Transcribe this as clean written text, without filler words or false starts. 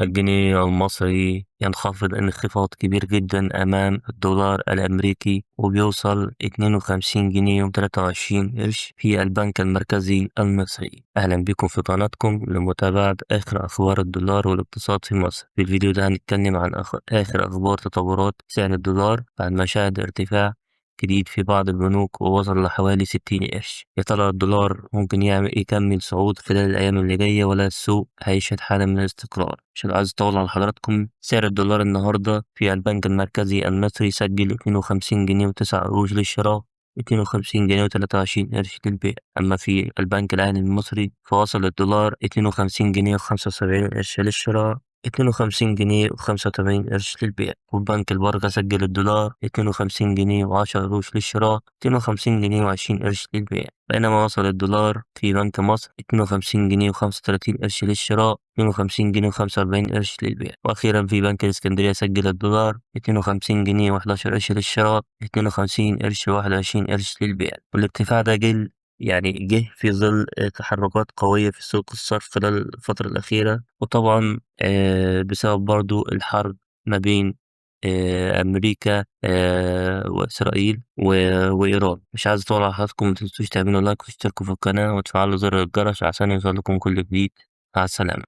الجنيه المصري ينخفض انخفاض كبير جدا أمام الدولار الأمريكي، وبيوصل 52 جنيه و23 قرش في البنك المركزي المصري. أهلا بكم في قناتكم لمتابعة آخر أخبار الدولار والاقتصاد في مصر. في الفيديو ده هنتكلم عن آخر أخبار تطورات سعر الدولار بعد ما شهد ارتفاع جديد في بعض البنوك ووصل لحوالي 60 قرش. يا ترى الدولار ممكن يكمل صعود خلال الأيام اللي جاية، ولا السوق هيشهد حالة من الاستقرار؟ مش عايز أطول على حضراتكم. سعر الدولار النهاردة في البنك المركزي المصري سجل 52 جنيه و9 قروش للشراء، 52 جنيه و23 قرش للبيع. أما في البنك الأهلي المصري فوصل الدولار 52 جنيه و75 قرش للشراء، 52 جنيه و85 قرش للبيع. وبنك البركة سجل الدولار 52 جنيه و10 قروش للشراء، 52 جنيه و20 قرش للبيع. بينما وصل الدولار في بنك مصر 52 جنيه و35 قرش للشراء، 52 جنيه و45 قرش للبيع. وأخيرا في بنك الإسكندرية سجل الدولار 52 جنيه و11 قرش للشراء، 52 قرش و21 قرش للبيع. والارتفاع ده جه في ظل تحركات قوية في سوق الصرف خلال الفترة الأخيرة، وطبعا بسبب برضو الحرب ما بين أمريكا وإسرائيل وإيران. مش عايز أطول على حضراتكم، متنسوش تعملوا لايك وتشتركوا في القناة وتفعلوا زر الجرس عشان يوصل لكم كل جديد. مع السلامة.